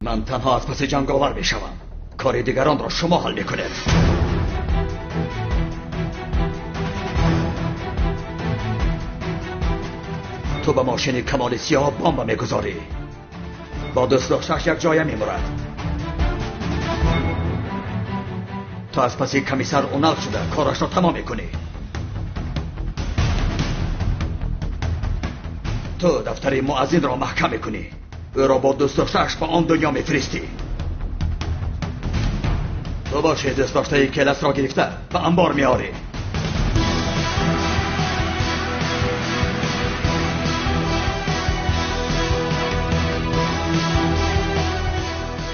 Ман танҳо аз паси ҷанговар мешавам. Кори дигаронро шумо ҳал мекунед. Ту ба мошини Камоли Сиёҳ бомба мегузорӣ. Бо дӯст доштааш як ҷоя мемурад. Ту аз паси комиссар Унал шуда корашро тамом мекунӣ. Ту дафтари муаззинро маҳкам мекунӣ. Ӯро бо дӯст доштааш ба он дунё мефиристӣ. Ту боши дӯст доштаи келасро гирифта ба анбор меорӣ.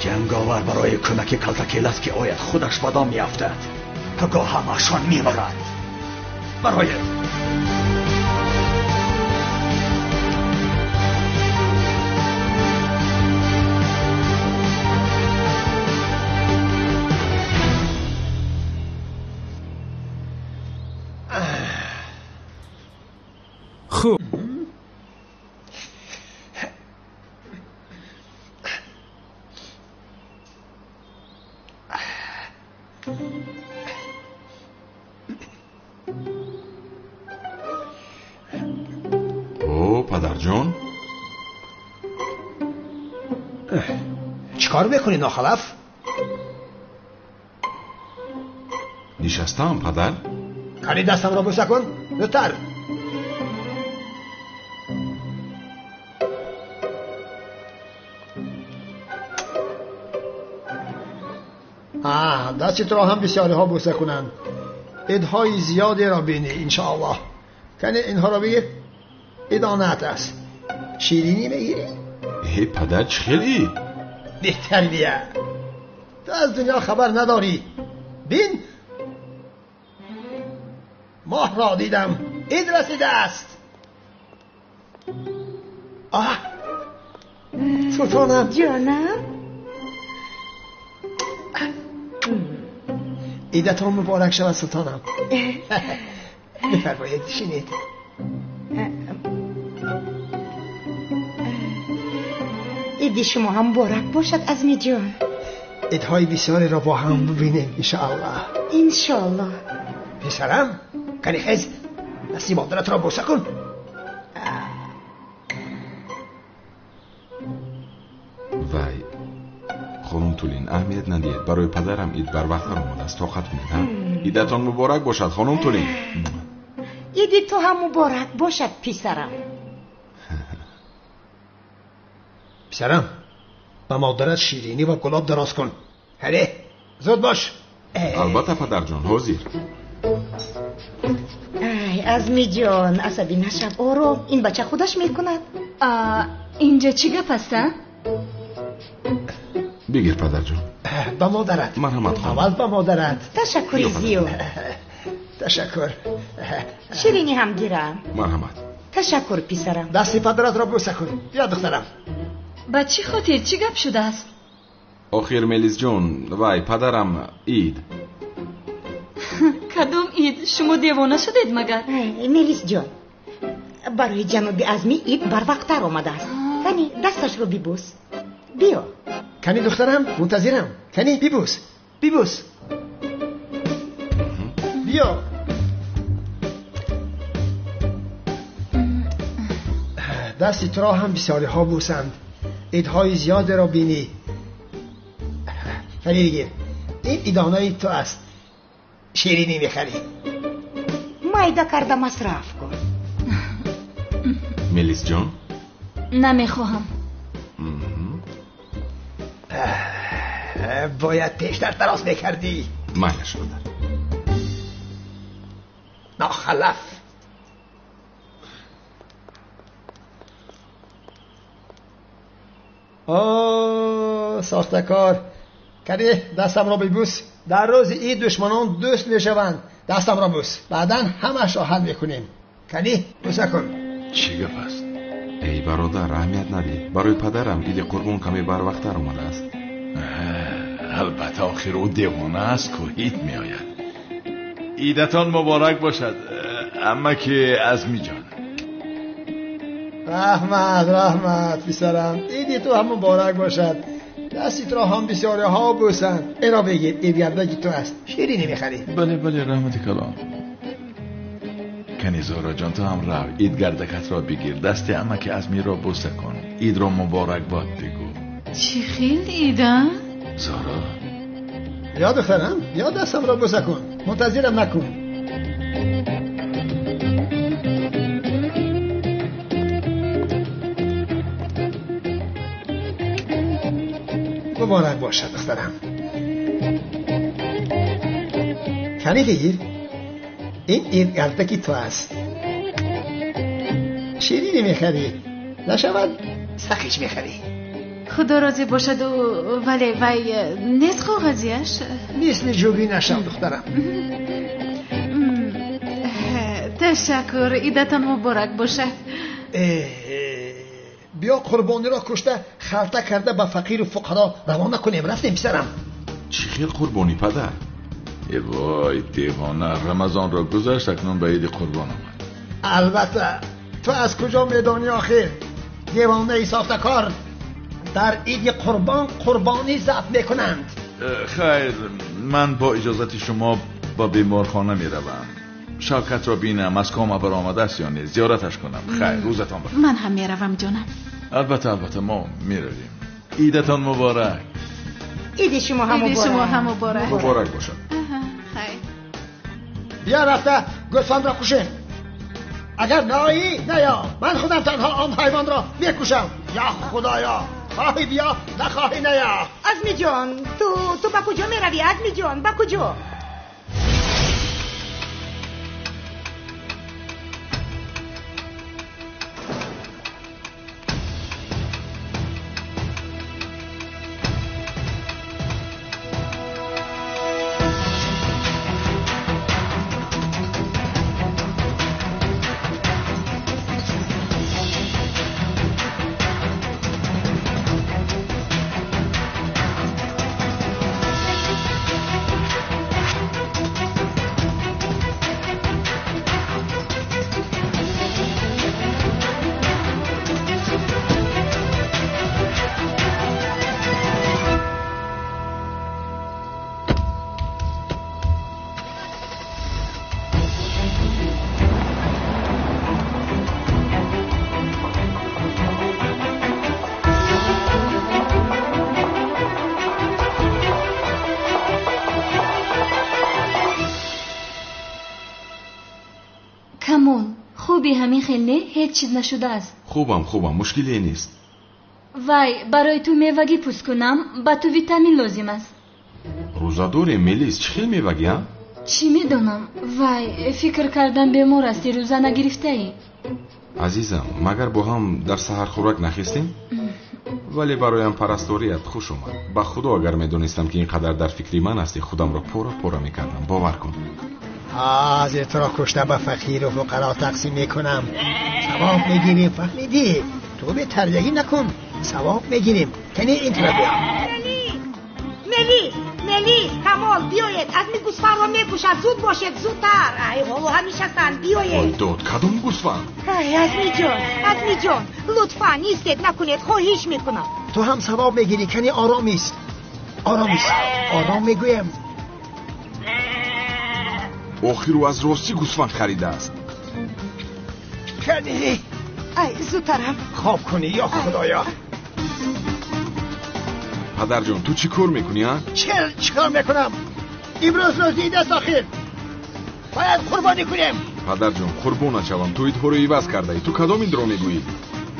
Ҷанговар барои кӯмаки калтакелас ки ояд худаш ба дом меафтад. Пагоҳ ҳамашон мемурад. Бароед. Хуб. О, падарҷон. Чӣ кор мекунӣ, нохалаф? Нишастам, падар. Кани дастамро бӯса кун, зудтар. Дасти туро ҳам бисёриҳо бӯса кунанд. Идҳои зиёдеро бинӣ, иншоаллоҳ. Кани инҳоро бигир. Идонат аст. Ширинӣ мегирӣ? Э, падар, чӣ хел ид? Бетарбия. Ту аз дунё хабар надорӣ. Бин, моҳро дидам. Ид расидааст. Оҳ, султонам. Ҷонам. Идатон муборак шавад, султонам. Бифармоед, шинед. Иди шумо ҳам муборак бошад, Азмиҷон. Идҳои бисёреро бо ҳам бибинем, иншоаллоҳ. Иншоаллоҳ. Писарам, кани хез, дасти модаратро бӯса кун. Вай, хонум Тулин, аҳамият надиҳед. Барои падарам ид барвақттар омадааст. Тоқат кунед, ҳа? Идатон муборак бошад, хонум Тулин. Иди ту ҳам муборак бошад, писарам. Писарам, ба модарат ширинӣ ва гулоб дароз кун. Ҳаре, зуд бош. Албатта, падарҷон, ҳозир. Ай, Азмиҷон, асабӣ нашав, ором. Ин бача худаш мекунад. Инҷа чӣ гап аст, а? Бигир, падарҷон. Ба модарат. Марҳамат, хонум. Аввал ба модарат. Ташаккури зиёд. Ташаккур. Ширинӣ ҳам гирам. Марҳамат. Ташаккур, писарам. Дасти падаратро бӯса кун. Биё, духтарам. Ба чӣ хотир чӣ гап шудааст? Охир, Мелисҷон, вай, падарам ид. Кадом ид? Шумо девона шудед магар? Мелисҷон, барои ҷаноби Азмӣ ид барвақттар омадааст. Кани дасташро бибӯс. Биё. Кани, духтарам, мунтазирам. Кани, бибӯс, бибӯс. Биё. Дасти туро ҳам бисёриҳо бӯсанд. Идҳои зиёдеро бинӣ. Кани бигир, ин идонаи ту аст. Ширинӣ мехарӣ. Майда карда масраф кун. Мелисҷон? Намехоҳам. Бояд пештар дароз мекардӣ. Майлаш, падар. Нохалаф. О, сохтакор. Кани дастамро бибӯс. Дар рӯзи ид душманон дӯст мешаванд. Дастамро бӯс. Баъдан ҳамашро ҳал мекунем. Кани бӯса кун. Чӣ гап аст? Эй, бародар, аҳамият надиҳ. Барои падарам иди қурбон каме барвақттар омадааст. Албатта, охир ӯ девона аст, ку ид меояд. Идатон муборак бошад, амаки Азмиҷон. Раҳмат, раҳмат, писарам. Иди ту ҳам муборак бошад. دستت را هم بسیاری ها بوسند. اینا بگیر، این گردکی تو است. شیرینی میخری. بله بله رحمت کلام. کنی زارا جان تو هم رو عید گردکت را بگیر، دست عمک عزمی را بوسه کن، عید را مبارک باد بگو. چی خیلی عیده؟ زارا یا دخترم یا دستم را بوسه کن، منتظرم نکن. مبارک باشد دخترم. کنی بگیر، این عید گردکی تو است. شیرینی میخری، نشود سخیش میخری. خدا راضی باشد. ولی وی نیست کاغذیش؟ مثل جوگی نشم دخترم. تشکر، عیدتان مبارک باشد. بیا قربانی را کشته خلطه کرده به فقیر و فقرا روانه کنیم. رفتیم پسرم. چی خیل قربانی پدر؟ ای وای دیوانه، رمضان را گذشت اکنون به عید قربان آمد. البته تو از کجا میدانی آخر؟ دیوانه ای ساخته کار. در عید قربان قربانی ذبح میکنند. خیر، من با اجازت شما با بیمارخانه میروم. شوکت را بینم از کام برآمده است یا نه، زیارتش کنم. خیر، روزتان بخیر. من هم میروم جانم. البته البته ما میرویم. عیدتان مبارک. عید شما هم مبارک. عید شما هم مبارک. مبارک باشد. خیر. بیا رفته گوسفند را کشیم. اگر نایی نیا، من خودم تنها آن حیوان را میکشم. یا خدایا، خواهی بیا نخواهی نیا. عزمی جان تو با کجا میروی؟ عزمی جان با کجا؟ خوبی همین خیلی نه؟ هیچ چیز نشده است. خوبم خوبم، مشکلی نیست. وای برای تو میوگی پوست کنم، با تو ویتامین لازم است. روزه ملیس چه خیلی میوگی ها؟ چی میدونم. وای فکر کردم بیمار هستی، روزه نگرفته ای. عزیزم مگر با هم در سحر خوراک نخستیم؟ ولی برایم پرستاریت خوش اومد. با خدا اگر میدونستم که اینقدر در فکری من هستی خودم را پورا پورا میکردم، باور کن. از تو را کشته به فقیر و فقرا تقسیم میکنم. ثواب میگیریم، فهمیدی؟ تو به تردگی نکن، ثواب میگیریم. کنی این طرف بیا. ملی ملی کمال بیاید، از می گوسفند را میکشد. زود باشید، زودتر. ای حالا همیشه هستند، بیاید. داد کدوم گوسفند؟ ای عزمی جان، عزمی جان لطفا نیستید نکنید، خواهش میکنم. تو هم ثواب میگیری. کنی آرامیست، آرامیست، آرام میگویم. آخر او از راستی گوسفند خریده است. کنی ای زودترم خواب کنی یا خدایا. پدر جان تو چی کار میکنی ها؟ چیکار میکنم؟ امروز روز عید است آخر، باید قربانی کنیم. پدر جان قربان نشوم، تو ایدها رو عوض کرده ای. تو کدام این رو میگویی؟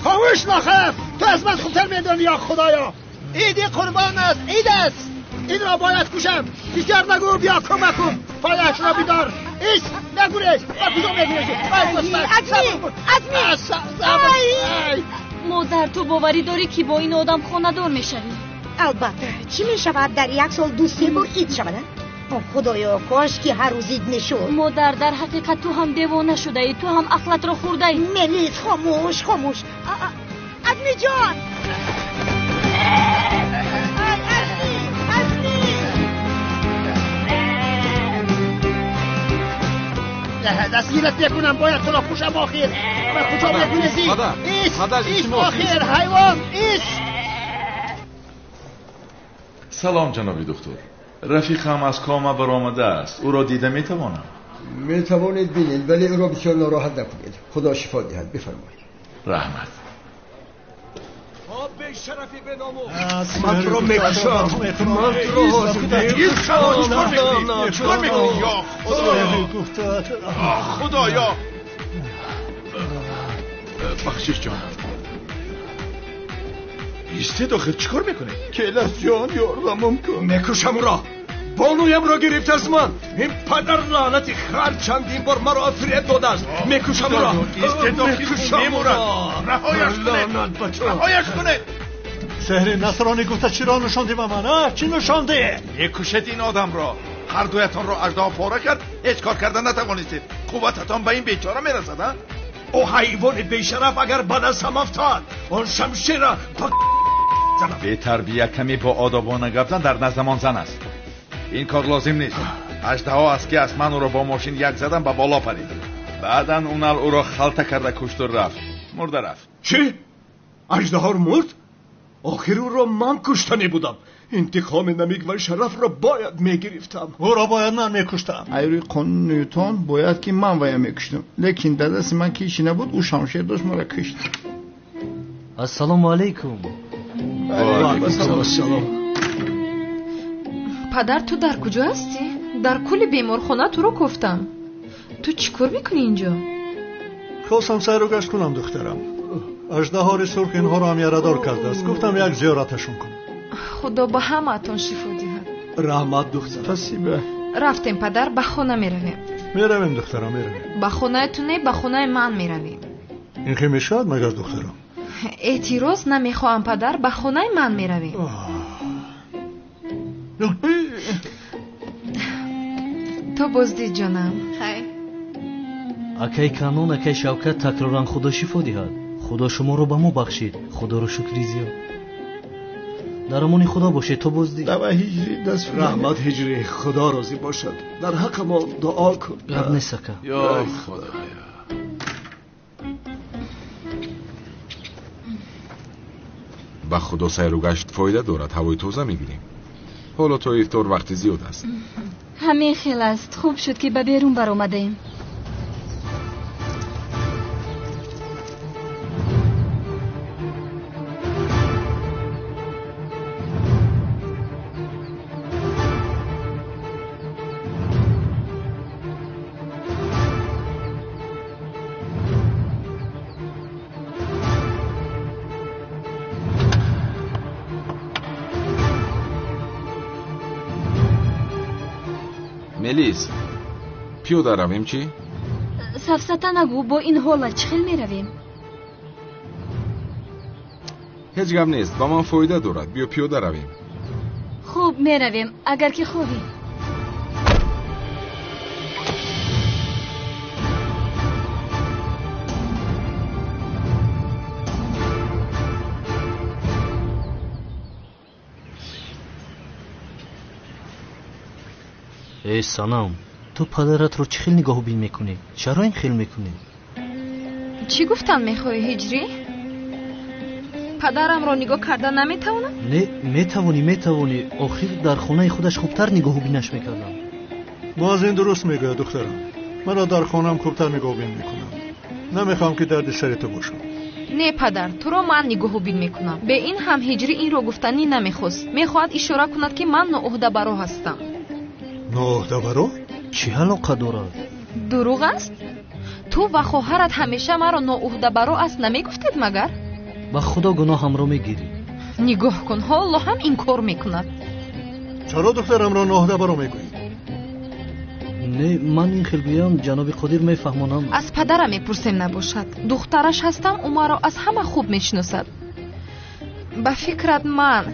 خاموش نخف، تو از من خوبتر میدانی یا خدایا. عید قربان است، عید است، این را باید کشم. بیشتر نگو، بیا کمک کن. پایش را بیدار. ایست نگوریز. با کجا میگوریزی؟ عزمی عزمی. مادر تو باوری داری که با این آدم خانه‌دار میشوی؟ البته. چی میشود در یک سال 2-3 بار عید شود؟ خدایا کاش که هر روز عید میشد. مادر در حقیقت تو هم دیوانه شده ای، تو هم عقلت را خورده ای. ملیس خاموش خاموش. عزمی جان. دستگیرت میکنم، باید تو را کشم آخر. و کجا میگریزی؟ ایست ایست آخر حیوان ایست. Салом ҷаноби духтур. Рафиқам аз кома баромадааст. Ӯро дида метавонам? Метавонед бинед, вале ӯро бисёр нороҳат накунед. Худо шифо диҳад. Бифармоед. Раҳмат. Ман туро мекушам. Ман туро мекушам. Чикор мекунӣ? Ё Худоё! Худоё! Бахшиш ҷонам. Истед охир, чикор мекунӣ? Келас ҷон, ёрдамам кун. Мекушам ӯро. Бонуямро гирифт аз ман. Ин падар лаънати хар чандин бор маро фиреб додааст. Мекушам ӯро. Истед охир, мемурад. Раҳояш кунед. Раҳояш кунед. Сеҳри насронӣ гуфта чиро нишондӣ ба ман? Чӣ нишондӣ? Мекушед ин одамро. Ҳар дуятонро аждаҳо пора кард, ҳеҷ кор карда натавонистед. Қуввататон ба ин бечора мерасад, а? Ӯ ҳайвони бешараф агар ба дастам афтад, он шамшерро ба занам. Бетарбия каме бо одобона гап зан, дар наздамон зан аст. Ин кор лозим нест. Аждаҳо аст ки аст, ман ӯро бо мошин як задам ба боло парид. Баъдан унал ӯро халта карда кушту рафт. Мурда рафт. Чӣ? Аждаҳор мурд? Охир ӯро ман куштанӣ будам. Интиқоми намик ва шарафро бояд мегирифтам. Ӯро бояд ман мекуштам. Айрӯи қонуни Нютон бояд ки ман вая мекуштам. Лекин дар дасти ман ки ҳечи набуд, ӯ шамшер дошт, маро кушт. Ассалому алайкум. Ва алайкум. Падар, ту дар куҷо ҳастӣ? Дар кулли беморхона туро кофтам. Ту чӣ кор мекунӣ инҷо? Хостам сайру гашт кунам, духтарам. Аждаҳори сурх инҳоро ҳам ярадор кардааст. Гуфтам як зиёраташон кунам. Худо ба ҳамаатон шифо диҳад. Раҳмат, духтар. Спасибо. Рафтем, падар, ба хона меравем. Меравем, духтарам, меравем. Ба хонаи ту не, ба хонаи ман меравем. Ин хел мешавад магар, духтарам? Эътироз намехоҳам, падар, ба хонаи ман меравем. То боздид, ҷонам. Хайр. Акай Канон, акай Шавкат, такроран Худо шифо диҳад. Худо шуморо ба мо бахшид. Худоро шукри зиёд. Дар амони Худо бошед, то боздид. Давай, Ҳиҷрӣ, даст раҳмат, Ҳиҷрӣ, Худо розӣ бошад. Дар ҳаққи мо дуо кун. Гап нест, ака. Ё Худоё. Ба Худо сайру гашт фоида дорад, ҳавои тоза мегирем. Ҳоло то ифтор вақти зиёд аст. Ҳамин хел аст. Хуб шуд ки ба берун баромадаем. Мелис, пиёда равем чӣ? Сафсата нагӯ, бо ин ҳолат чӣ хел меравем? Ҳеҷ гап нест, ба ман фоида дорад. Биё пиёда равем. Хуб, меравем, агар ки хоҳӣ. Эй санам, ту падаратро чӣ хел нигоҳубин мекунӣ? Чаро ин хел мекунӣ? Чӣ гуфтан мехоҳӣ, Ҳиҷрӣ? Падарамро нигоҳ карда наметавонам? Не, метавонӣ, метавонӣ. Охир дар хонаи худаш хубтар нигоҳубинаш мекардам. Боз ин дуруст мегӯяд, духтарам. Маро дар хонаам хубтар нигоҳубин мекунам. Намехоҳам ки дарди сари ту бошам. Не, падар, туро ман нигоҳубин мекунам. Бе ин ҳам Ҳиҷрӣ инро гуфтанӣ намехост. Мехоҳад ишора кунад ки ман ноуҳдабаро ҳастам. Ноуҳдабаро? Чӣ алоқа дорад? Дурӯғ аст? Ту ва хоҳарат ҳамеша маро ноуҳдабаро аст намегуфтед магар? Ба Худо гуноҳамро мегирӣ. Нигоҳ кун, ҳоло ҳам инкор мекунад. Чаро духтарамро ноуҳдабаро мегӯӣ? Не, ман ин хел гӯям, ҷаноби Қодир мефаҳмонам. Аз падарам мепурсем набошад. Духтараш ҳастам, ӯ маро аз ҳама хуб мешиносад. Ба фикрат ман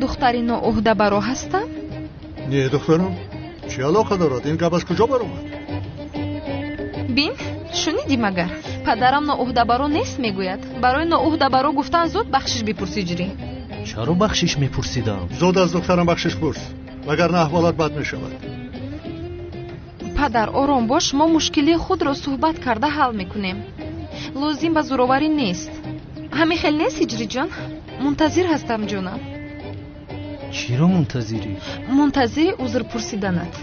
духтари ноуҳдабаро ҳастам? Не, духтарам, чӣ алоқа дорад? Ин гап аз куҷо баромад? Бин, шунидӣ магар? Падарам ноуҳдабаро нест мегӯяд. Барои ноуҳдабаро гуфтан зуд бахшиш бипурсӣ, Ҷирӣ. Чаро бахшиш мепурсидам? Зуд аз духтарам бахшиш пурс, вагарна аҳволат бад мешавад. Падар, ором бош, мо мушкилии худро суҳбат карда ҳал мекунем. Лозим ба зӯроварӣ нест. Ҳамин хел нест, Ҳиҷриҷон? Мунтазир ҳастам, ҷонам. Чӣ Чиро мунтазирӣ? Мунтазири узр пурсиданат.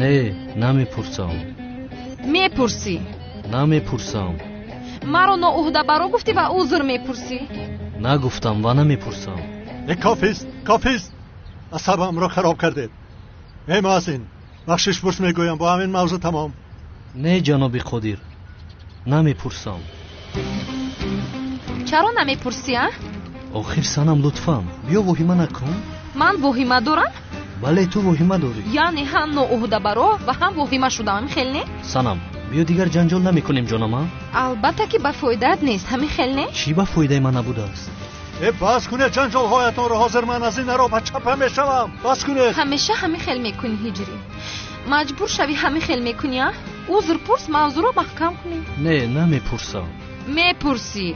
Не, намепурсам. Мепурсӣ. Намепурсам. Маро ноуҳдабаро гуфтӣ ва узр мепурсӣ. Нагуфтам ва намепурсам. Кофист, кофист. Асабамро хароб кардед. Эй муаззин, бахшиш пурс мегӯям, бо ҳамин мавзӯъ тамом. Не, ҷаноби Қодир, намепурсам. Чаро намепурсӣ, а? Охир санам, лутфан биё воҳима накун. Ман воҳима дорам? Бале, ту воҳима дорӣ. Яъне ҳам ноуҳдабаро ва ҳам воҳима шудам, хел не? Санам, биё дигар ҷанҷол намекунем, ҷонам, а? Албатта ки ба фоидаат нест, ҳамин хел не? Чӣ ба фоидаи ман набудааст? Э, бас кунед ҷанҷолҳоятонро, ҳозир ман аз ин ароба чапа мешавам. Бас кунед. Ҳамеша ҳамин хел мекунӣ, Ҳиҷрӣ. Маҷбур шавӣ ҳамин хел мекунӣ, а? Узр пурс, мавзӯъро маҳкам кунем. Не, намепурсам. Мепурсӣ.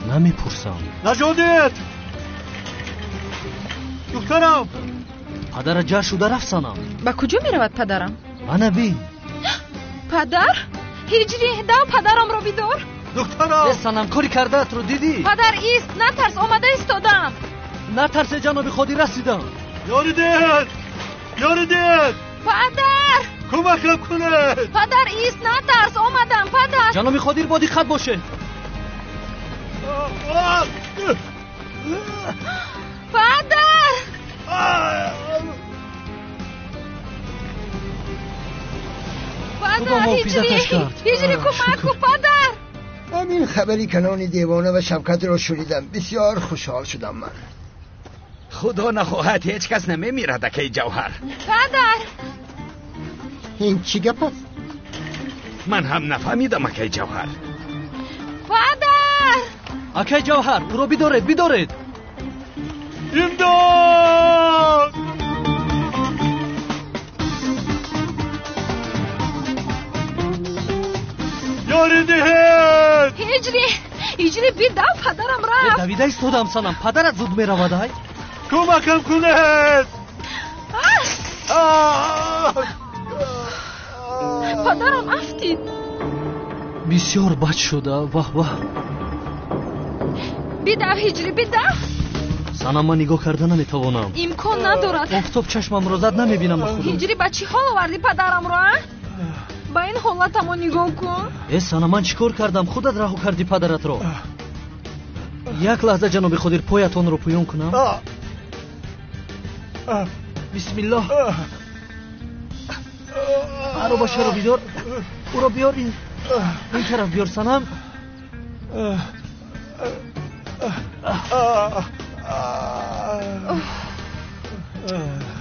Намепурсам. Наҷот! Духтарам! Падарат ҷар шуда рафт, санам. Ба куҷо меравад падарам? Ана бин. Падар? Ҳиҷрӣ, дав падарамро бидор. Духтарам! Э, санам, кори кардаатро дидӣ? Падар, ист, натарс, омада истодам. Натарсе, ҷаноби Қодир, расидам. Ёрӣ диҳед! Ёрӣ диҳед! Падар! Кӯмакам кунед! Падар, ист, натарс, омадам, падар. Ҷаноби Қодир, бо диққат бошед. Падар! Падар, Ҳиҷрӣ, Ҳиҷрӣ, кӯмак кун, падар. ҳамин хабари канони девона ва шавкатро шунидам, бисёр хушҳол шудам ман. Худо нахоҳад, ҳеҷ кас намемирад, акаи Ҷавҳар. Падар! Ин чӣ гап аст? Ман ҳам нафаҳмидам, акаи Ҷавҳар. Падар! Акаи Ҷавҳар, ӯро бидоред, бидоред. Имдод! Ёрӣ диҳед! Ҳиҷрӣ, Ҳиҷрӣ, бидав, падарам рафт. Давида истодам, санам, падарат зуд меравад, ай. Кӯмакам кунед! Падарам афтид. Бисёр бад шуда, ваҳ ваҳ. Бидав, Ҳиҷрӣ, бидав. Санам, ман нигоҳ карда наметавонам. Имкон надорад. Офтоб чашмамро зад, намебинам ба худо. Ҳиҷрӣ, ба чӣ ҳол овардӣ падарамро, а? Ба ин ҳолатамо нигоҳ кун. Э, санам, ман чӣ кор кардам? Худат раҳо кардӣ падаратро. Як лаҳза, ҷаноби Қодир, поятонро пӯён кунам. Бисмиллоҳ. Аробашаро бидор, ӯро биёр, ин тараф биёр, санам.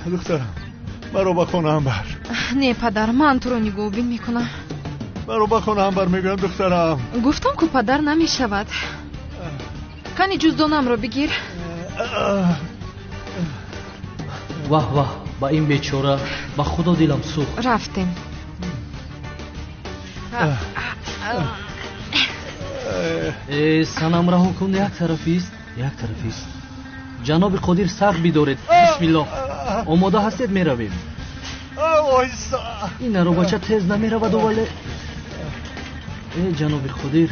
Духтарам, маро ба хонаам бар. Не, падар, ман туро нигоҳубин мекунам. Маро ба хонаам бар, мегӯям, духтарам. Гуфтам ку, падар, намешавад. Кани ҷуздонамро бигир. Ваҳ ваҳ, ба ин бечора, ба худо дилам сӯхт. Рафтем. Э, санам, раҳо кун, як тарафист, як тарафист. Ҷаноби Қодир, сахт бидоред. Бисмиллоҳ. Омода ҳастед, меравем. Ин аробача тез намераваду, вале э, ҷаноби Қодир.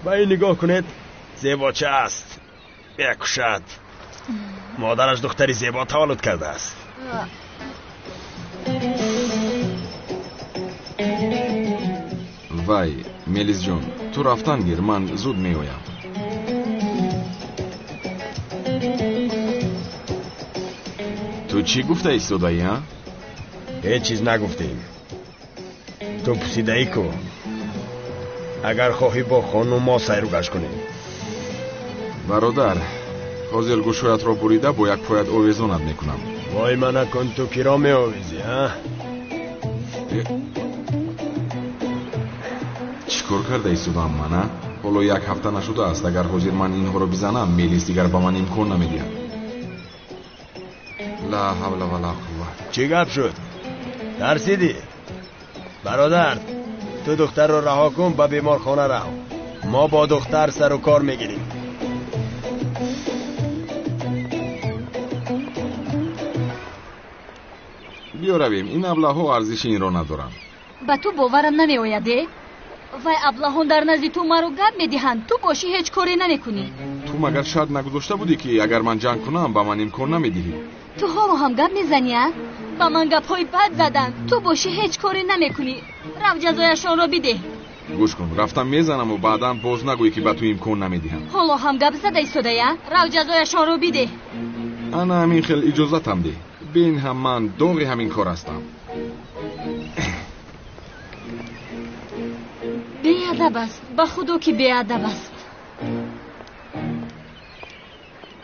Ба ин нигоҳ кунед, зебоча аст, мекушад. Модараш духтари зебо таваллуд кардааст. Вай, Мелисҷон, ту рафтан гир, ман зуд меоям. Ту чӣ гуфта истодаӣ, а? Ҳеҷ чиз нагуфтем. Ту пурсидаӣ ку. Агар хоҳӣ бо хонум мо сайру гашт кунем. Бародар, ҳозир гӯшҳоятро бурида бо як поят овезонат мекунам. Вой, мана кун, ту киро меовезӣ, а? Чӣ кор карда истодам ман, а? Ҳоло як ҳафта нашудааст. Агар ҳозир ман инҳоро бизанам, Мелис дигар ба ман имкон намедиҳад. Ла ҳавла ва ла қувва. Чӣ гап шуд? Тарсидӣ? Бародар, ту духтарро раҳо кун, ба беморхона рав. Мо бо духтар сару кор мегирем. Биё равем, ин аблаҳҳо арзиши инро надоранд. Ба ту боварам намеояд, э? Вай аблаҳон дар назди ту маро гап медиҳанд, ту бошӣ ҳеҷ коре намекунӣ. Ту магар шарт нагузошта будӣ, ки агар ман ҷанг кунам, ба ман имкон намедиҳӣ? Ту ҳоло ҳам гап мезанӣ, а? Ба ман гапҳои бад заданд, ту бошӣ ҳеҷ коре намекунӣ. Рав ҷазояшонро бидеҳ. Гӯш кун, рафтам мезанаму баъдан боз нагӯӣ, ки ба ту имкон намедиҳам. Ҳоло ҳам гап зада истодая? Рав ҷазояшонро бидеҳ. Ана ҳамин хел иҷозатам деҳ. Бин ҳам ман доғи ҳамин кор ҳастам. Беадаб аст, ба худо ки беадаб аст.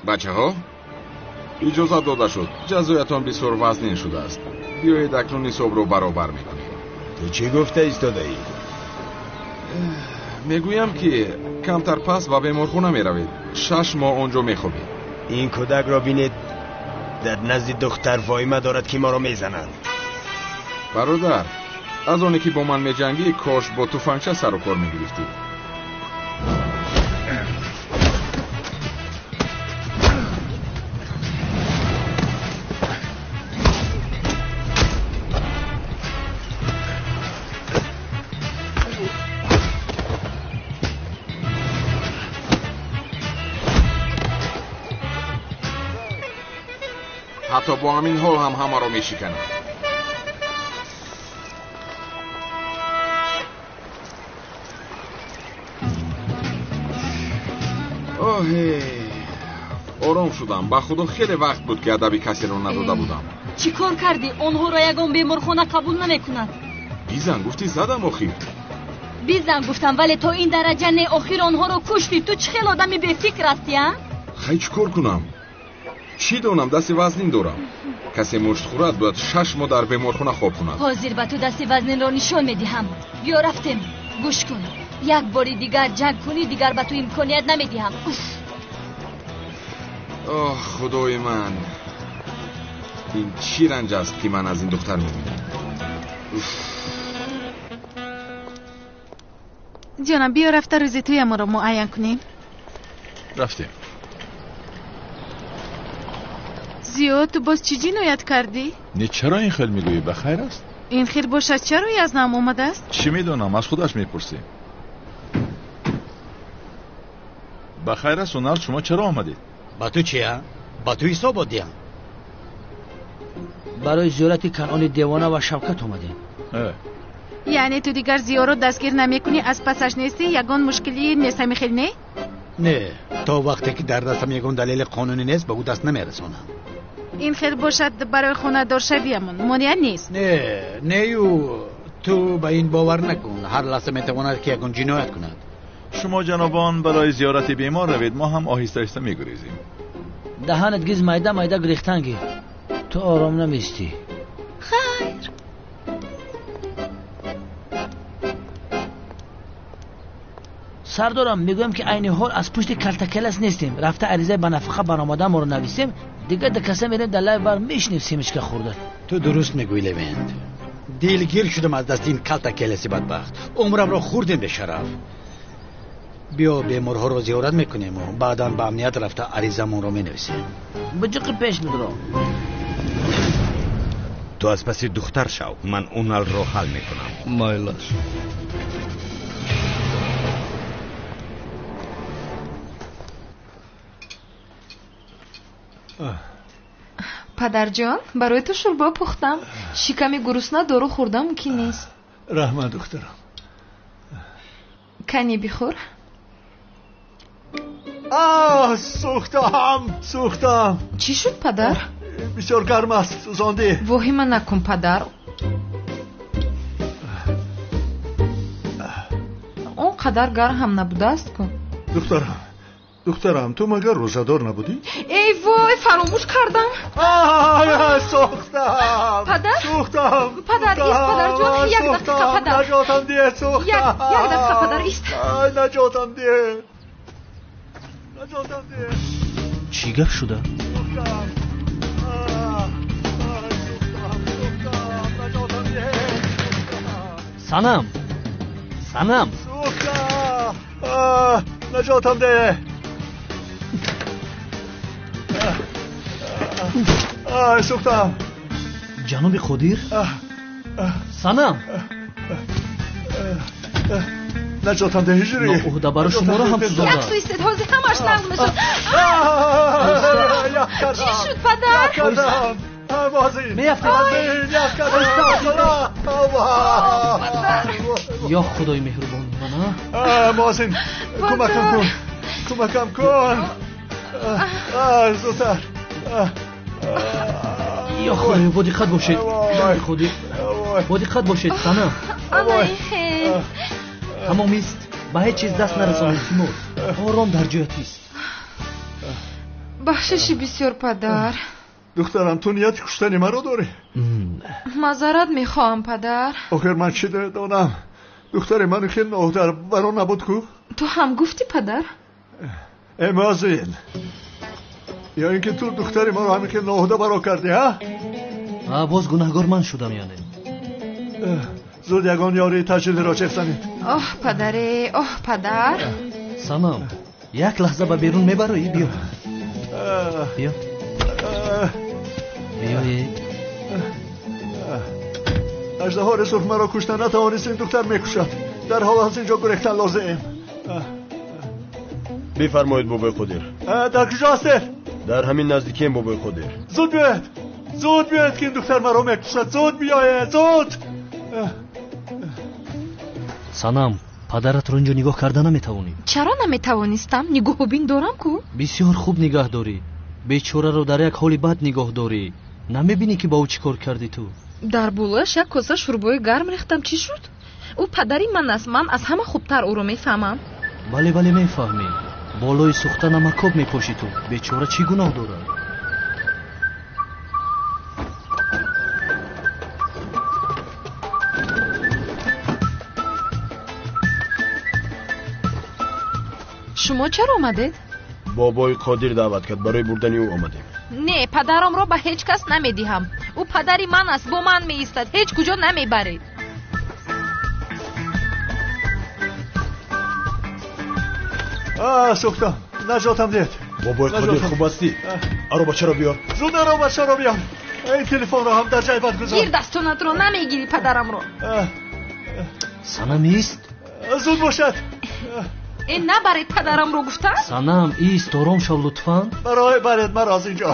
Бачаҳо, иҷозат дода шуд. Ҷазоятон бисёр вазнин шудааст. Биёед акнун ҳисобро баробар мекунем. Ту чӣ гуфта истодаӣ? Мегӯям, ки камтар пас ба беморхона меравед. 6 моҳ он ҷо мехобед. Ин кӯдакро бинед, дар назди духтар воима дорад, ки моро мезанад. Бародар, аз оне ки бо ман меҷангӣ, кош бо туфангча сару кор мегирифтӣ. Ҳатто бо ҳамин ҳол ҳам ҳамаро мешиканам. Оҳе, ором шудам. Ба худо хеле вақт буд, ки адаби касеро надода будам. Чӣ кор кардӣ? Онҳоро ягон беморхона қабул намекунад. Бизан гуфтӣ, задам охир. Бизан гуфтам, вале то ин дараҷа не. Охир онҳоро куштӣ. Ту чӣ хел одами бефикр ҳастӣ, а? Хай, чӣ кор кунам? Чӣ донам, дасти вазнин дорам. Касе мушт хӯрад, бояд 6 моҳ дар беморхона хоб кунад. Ҳозир ба ту дасти вазнинро нишон медиҳам. Биё рафтем. Гӯш кун, як бори дигар ҷанг кунӣ, дигар ба ту имконият намедиҳам. Оҳ, худои ман, ин чӣ ранҷ аст, ки ман аз ин духтар мебинам. Ҷонам, биё рафта рӯзи тӯямонро муайян кунем. Рафтем. Зиё, ту боз чӣ ҷиноят кардӣ? Не, чаро ин хел мегӯӣ? Ба хайр аст? Ин хел бошад, чаро язнам омадааст? Чӣ медонам, аз худаш мепурсем. Ба хайр аст, Унал, шумо чаро омадед? Ба ту чия? Ба ту ҳисобот диҳам. Барои зиёрати Канъони девона ва Шавкат омадем. Яъне ту дигар Зиёро дастгир намекунӣ, аз пасаш нестӣ, ягон мушкилӣ нест, ҳамин хел не? Не, то вақте ки дар дастам ягон далели қонунӣ нест, ба ӯ даст намерасонам. Ин хел бошад, барои хонадоршавиямон монеа нест. Не, нею, ту ба ин бовар накун. Ҳар лаҳза метавонад, ки ягон ҷиноят кунад. Шумо ҷанобон барои зиёрати бемор равед, мо ҳам оҳиста оҳиста мегурезем. Даҳанат гиз майда майда гирехтан гир. Ту ором наместӣ. Хайр. Сардорам, мегӯям, ки айни ҳол аз пушти калтакелас нестем. Рафта аризаи ба нафақа баромадамонро нависем, дигар да каса мерем, дар лайв бар мешинем семечка хӯрда. Ту дуруст мегӯӣ, Левент. Дилгир шудам аз дасти ин калтакеласи бадбахт. Умрамро хӯрдем бешараф. Биё беморҳоро зиёрат мекунему баъдан ба амният рафта аризамонро менависем. Буҷуқи пеш медро. Ту аз паси духтар шав, ман Уналро ҳал мекунам. Майлаш. Падарҷон, барои ту шӯрбо пухтам. Шиками гурусна дору хӯрда мумкин нест. Раҳмат, духтарам. Кани бихӯр. Оҳ, сӯхтам, сӯхтам. Чӣ шуд, падар? Бисёр гарм аст, сӯзондӣ. Воҳима накун, падар. Он қадар гарм ҳам набудааст ку. Духтарам, духтарам, ту магар рӯзадор набудӣ? Эй вой, фаромӯш кардам. Сӯхтам. Падар? Сӯхтам. Падар, ист, падарҷон, як дақиқа, падар. Наҷотам диҳ, сӯхтам. Як дақиқа, падар, ист. Наҷотам диҳ. Наҷотам диҳ. Чӣ гап шуда? Сӯхтам. Сӯхтам, сӯхтам, наҷотам диҳ. Санам, санам. Сӯхтам. Наҷотам деҳ. Сӯхтам. Ҷаноби Қодир? Санам! Наҷотам деҳ, ҳиҷрӣ. Ноуҳдабаро шуморо ҳам сӯзонданд. Як сӯ истед, ҳозир ҳамаш нағз мешуд. Чӣ шуд, падар? Ё худои меҳрубон, мана? Муаззин, кӯмакам кун, кӯмакам кун. Зудтар. Ё худоё, бо диққат бошед. Ҷаноби Қодир, бо диққат бошед, Санам. Тамом ист, ба ҳеҷ чиз даст нарасонед, илтимос. Ором дар ҷоят ист. Бахшиши бисёр, падар. Духтарам, ту нияти куштани маро дорӣ? Маъзарат мехоҳам, падар. Охир ман чӣ донам? Духтари ман хеле ноуҳдабаро набуд ку? Ту ҳам гуфтӣ, падар? Э, Муаззин, ё ин ки ту духтари маро ҳамин хел ноуҳдабаро кардӣ, ҳа? Боз гунаҳгор ман шудам, яъне. Зуд ягон ёрии таҷилиро чех занед. Оҳ, падаре, оҳ, падар. Санам, як лаҳза ба берун мебароӣ? Биё. Биё. Биёед. Аждаҳори сурх маро кушта натавонист, ин духтар мекушад. Дар ҳол аз инҷо гурехтан лозим. Бифармоед, бобои Қодир. Дар куҷо ҳастед? Дар ҳамин наздикием, бобои Қодир. Зуд биёед, зуд биёед, ки ин духтар маро мекушад. Зуд биёед, зуд. Санам, падаратро инҷо нигоҳ карда наметавонӣ. Чаро наметавонистам? Нигоҳубин дорам ку? Бисёр хуб нигоҳ дорӣ. Бечораро дар як ҳоли бад нигоҳ дорӣ. Намебинӣ, ки ба ӯ чӣ кор кардӣ ту? Дар болояш як коса шӯрбои гарм рехтам. Чӣ шуд? Ӯ падари ман аст, ман аз ҳама хубтар ӯро мефаҳмам. Бале, бале, мефаҳмӣ. Болои сӯхта намакоб мепошӣ ту. Бечора чӣ гуноҳ дорад? Шумо чаро омадед? Бобои Қодир даъват кард, барои бурдани ӯ омадем. Не, падарамро ба ҳеҷ кас намедиҳам. Ӯ падари ман аст, бо ман меистад, ҳеҷ куҷо намебаред. Сӯхтам, наҷотам диҳед. Бобои Қодир, хуб ҳастӣ? Аробачаро биёр. Зуд аробачаро биёр. Ин телефонро ҳам дар ҷайбат гузор. Гир дастонатро, намегирӣ падарамро. Санам, ист. Зуд бошад. Э, набаред падарамро, гуфтам. Санам, ист, ором шав, лутфан. Барои баред маро аз инҷо.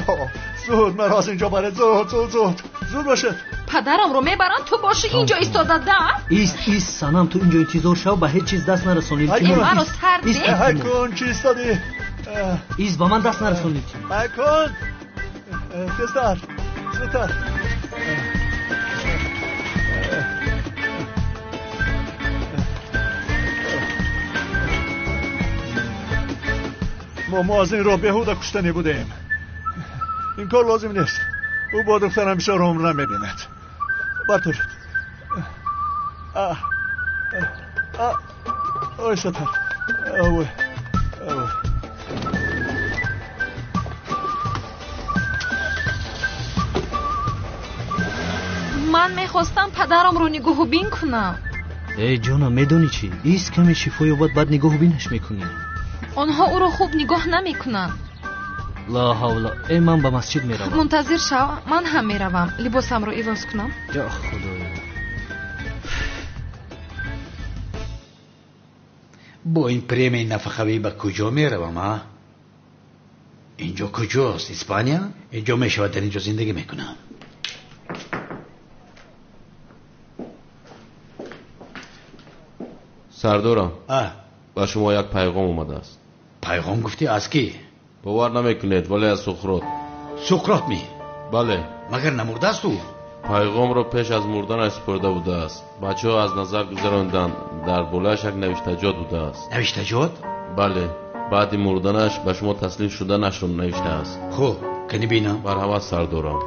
Зуд маро аз инҷо баред, зуд, зуд, зуд. Зуд бошед. Падарамро мебаранд, ту бошӣ инҷо истода, да? Ист, ист, Санам, ту инҷо интизор шав, ба ҳеҷ чиз даст нарасон, илтимос. Маро сар Ист, деҳ. Ҳайкун, чӣ истодӣ? Ист, ба ман даст нарасон, илтимос. Ҳайкун, тезтар, зудтар. Мо муаззинро беҳуда куштанӣ будем. Ин кор лозим нест. Ӯ бо духтарам бисёр умр намебинад. Бардоред. Оҳистатар. Ой, ой. Ман мехостам падарамро нигоҳубин кунам. Эй ҷонам, медонӣ чӣ? Ист, каме шифо ёбад, баъд нигоҳубинаш мекунӣ. Онҳо ӯро хуб нигоҳ намекунанд. Ла ҳавла. Э, ман ба масҷид меравам. Мунтазир шав, ман ҳам меравам. Либосамро иваз кунам. Ё худоё. Бо ин премияи нафақавӣ ба куҷо меравам, а? Инҷо куҷост? Испания? Инҷо мешавад, дар инҷо зиндагӣ мекунам. Сардорам, ба шумо як пайғом омадааст. Пайғом гуфтӣ, аз кӣ? Бовар намекунед, вале аз Суқрот. Суқрот ми? Бале. Магар намурдааст ӯ? Пайғомро пеш аз мурданаш супорида будааст. Бачаҳо аз назар гузаронданд, дар болояш як навиштаҷот будааст. Навиштаҷот? Бале, баъди мурданаш ба шумо таслим шуданашро навиштааст. Хуб, кани бинам. Марҳамат, сардорам.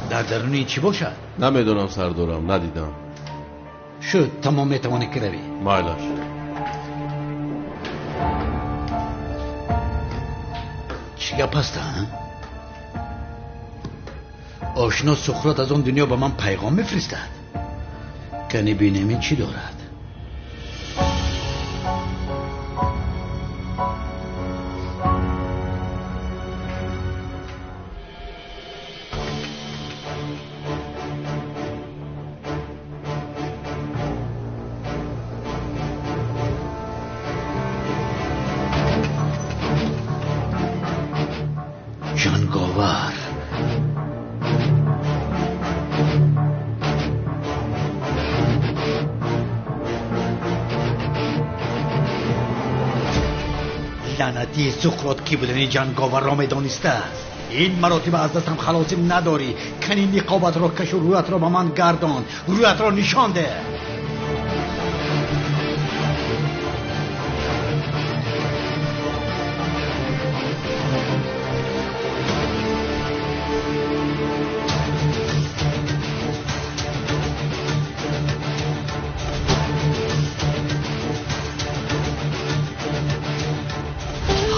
Дар даруни чӣ бошад? Намедонам, сардорам, надидам. Шуд, тамом, метавонӣ ки равӣ. Майлаш. Чӣ гап аст, а? Ошно Суқрот аз он дунё ба ман пайғом мефиристад. Кани бинем, ин чӣ дорад? Лаънатӣ Суқрот кӣ будани ҷанговарро медонистааст. Ин маротиба аз дастам халосӣ надорӣ. Кани ниқобатро кашу рӯятро ба ман гардон, рӯятро нишон деҳ.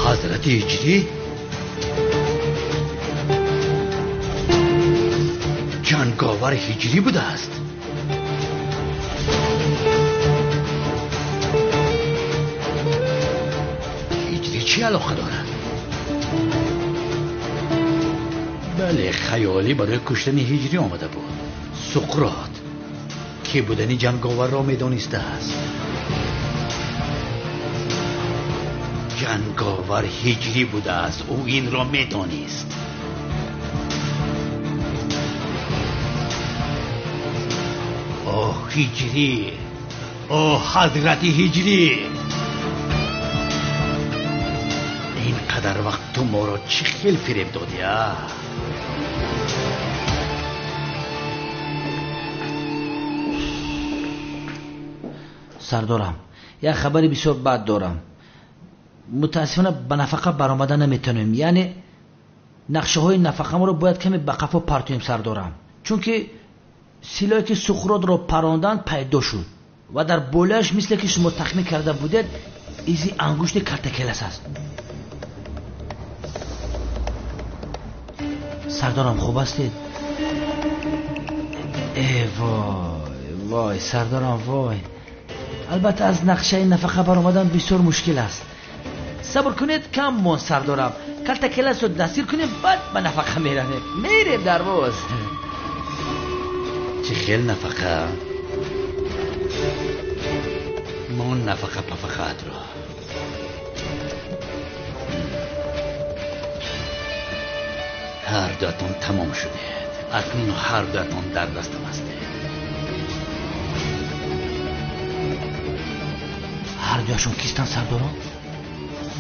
Ҳазрати Ҳиҷрӣ? Ҷанговар Ҳиҷрӣ будааст. Ҳиҷрӣ чӣ алоқа дорад? Бале, хаёлӣ барои куштани Ҳиҷрӣ омада буд. Суқрот ки будани ҷанговарро медонистааст. Ҷанговар Ҳиҷрӣ будааст, ӯ инро медонист. Оҳ, Ҳиҷрӣ! Оҳ, ҳазрати Ҳиҷрӣ! Ин қадар вақт ту моро чӣ хел фиреб додӣ, а? Сардорам, як хабари бисёр бад дорам. Мутаассифона ба нафақа баромада наметавонем. Яъне нақшаҳои нафақамонро бояд каме ба қафо партоем, сардорам, чунки силоҳе ки Суқротро паронданд пайдо шуд ва дар болояш мисле ки шумо тахмин карда будед изи ангушти картакелас аст. Сардорам, хуб ҳастед? Э вой, вой, сардорам, вой. Албатта аз нақшаи нафақа баромадан бисёр мушкил аст. Сабр кунед, кам монд, сардорам. Калтакеласро дастгир кунем, баъд ба нафақа меравем. Мерем дарвоз. Чӣ хел нафақа? Мо нафақа пафақаатро. Ҳар дуатон тамом шудед. Акнун ҳар дуатон дар дастам ҳастед. Ҳар дуяшон кистанд, сардорам?